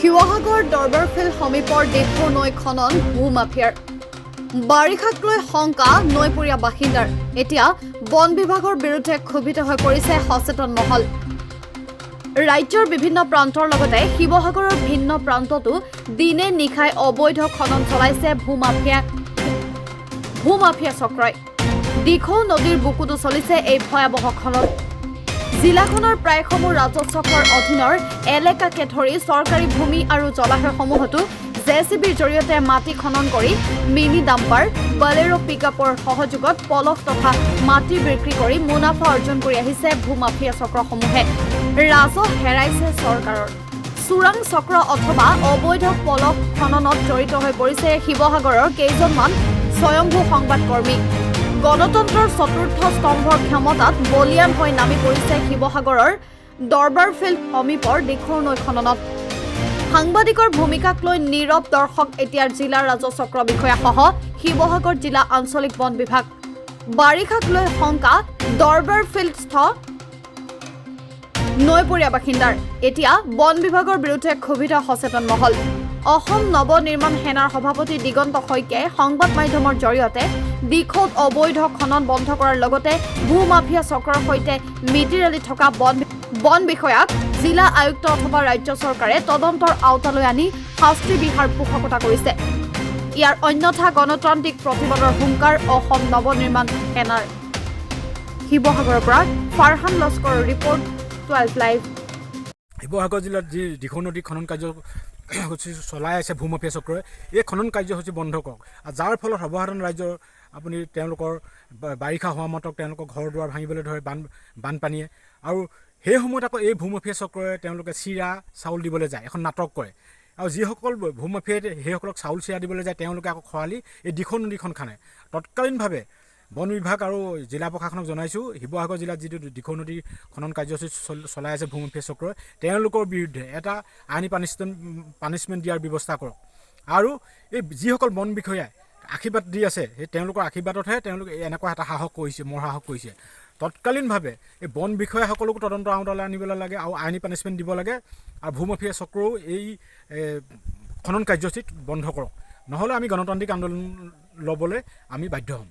শিৱসাগৰ দৰবাৰ field সমীপৰ দিখৌ নৈ খনন ভূ মাফিয়াৰ। বাৰিষাক লৈ শংকা নৈপৰীয়া বাসিন্দাৰ। এতিয়া বন বিভাগৰ বিৰুদ্ধে ক্ষোভিত হৈ পৰিছে সচেতন মহল। ৰাজ্যৰ বিভিন্ন প্ৰান্তৰ লগতে শিৱসাগৰৰ ভিন্ন প্ৰান্ততো দিনে নিশাই অবৈধ খনন চলাইছে ভূমাফিয়া চক্ৰই। দিখৌ নদীৰ বুকুতো চলিছে এই ভয়াৱহ খনন। জিলাখনৰ প্ৰায়সমূহ ৰাজহ চক্ৰৰ অধীনৰ এলেকাকে ধৰি চৰকাৰী ভূমি আৰু জলাশয়সমূহতো জেচিবিৰ জৰিয়তে মাটি খনন কৰি মিনি ডাম্পাৰ, বলেৰো পিকআপৰ সহযোগত পলস তথা মাটি বিক্ৰী কৰি মুনাফা অৰ্জন কৰি আহিছে ভূমাফিয়া চক্ৰসমূহে। ৰাজহ হেৰাইছে চৰকাৰৰ। চোৰাং চক্ৰ অথবা অবৈধ পলস খননত জড়িত হৈ পৰিছে শিৱসাগৰৰ কেইজনমান স্বয়ম্ভূ সংবাদকৰ্মী। গণতন্ত্ৰৰ চতুৰ্থ স্তম্ভৰ ক্ষমতাত বলিয়ান হৈ নামি পৰিছে শিৱসাগৰৰ দৰবাৰ ফিল্ড সমীপৰ দিখৌ নৈ খননত। সাংবাদিকৰ ভূমিকাক লৈ নীৰৱ দৰ্শক এতিয়াৰ জিলা ৰাজহ চক্ৰ বিষয়াসহ শিৱসাগৰ জিলা আঞ্চলিক বন বিভাগ। বাৰিষাক লৈ শংকা দৰবাৰ ফিল্ডস্থ নৈপৰীয়া বাসিন্দাৰ। এতিয়া বন বিভাগৰ বিৰুদ্ধে ক্ষোভিত সচেতন মহল। অসম নৱ নিৰ্মাণ সেনাৰ সভাপতি দিগন্ত শইকীয়াই সংবাদ মাধ্যমৰ জৰিয়তে দিখৌত অবৈধ খনন বন্ধ কৰাৰ লগতে ভূ মাফিয়া চক্ৰৰ সৈতে মিতিৰালি থকা বন বিষয়াক জিলা আয়ুক্ত অথবা ৰাজ্য চৰকাৰে তদন্তৰ আওতালৈ আনি শাস্তি বিহাৰ পোষকতা কৰিছে। ইয়াৰ অন্যথা গণতান্ত্ৰিক প্ৰতিবাদৰ হুংকাৰ অসম নৱ নিৰ্মাণ সেনাৰ। শিৱসাগৰৰ পৰা ফাৰহান লস্কৰৰ ৰিপৰ্ট, 12 লাইভ। শিৱসাগৰ জিলাত যি দিখৌ নদী খনন কাৰ্যসূচী চলাই আছে ভূমাফিয়া চক্ৰই, এই খনন কাৰ্যসূচী বন্ধ কৰক। আৰু যাৰ ফলত সৰ্বসাধাৰণ ৰাইজৰ আপুনি তেওঁলোকৰ বাৰিষা হোৱা মাত্ৰক তেওঁলোকৰ ঘৰ দুৱাৰ ভাঙিবলৈ ধৰে বানপানীয়ে। আৰু সেই সময়ত আকৌ এই ভূমাফিয়া চক্ৰই তেওঁলোকে চিৰা চাউল দিবলৈ যায়, এখন নাটক কৰে। আৰু যিসকল ভূমাফিয়াই সেইসকলক চাউল চিৰা দিবলৈ যায়, তেওঁলোকে আকৌ খৰালি এই দিখৌ নদীখন খানে। তৎকালীনভাৱে বন বিভাগ আৰু জিলা প্ৰশাসনক জনাইছোঁ, শিৱসাগৰ জিলাত যিটো দিখৌ নদী খনন কাৰ্যসূচী চলাই আছে ভূমাফিয়া চক্ৰই, তেওঁলোকৰ বিৰুদ্ধে এটা আইনী পানিছমেণ্ট দিয়াৰ ব্যৱস্থা কৰক। আৰু এই যিসকল বন বিষয়াই আশীৰ্বাদ দি আছে, সেই তেওঁলোকৰ আশীৰ্বাদতহে তেওঁলোকে এনেকুৱা এটা সাহস কৰিছে, মৰ সাহস কৰিছে। তৎকালীনভাৱে এই বন বিষয়াসকলকো তদন্তৰ আওতালৈ আনিবলৈ লাগে আৰু আইনী পানিছমেণ্ট দিব লাগে। আৰু ভূমাফিয়া চক্ৰও এই খনন কাৰ্যসূচীত বন্ধ কৰক, নহ'লে আমি গণতান্ত্ৰিক আন্দোলন ল'বলৈ আমি বাধ্য হ'ম।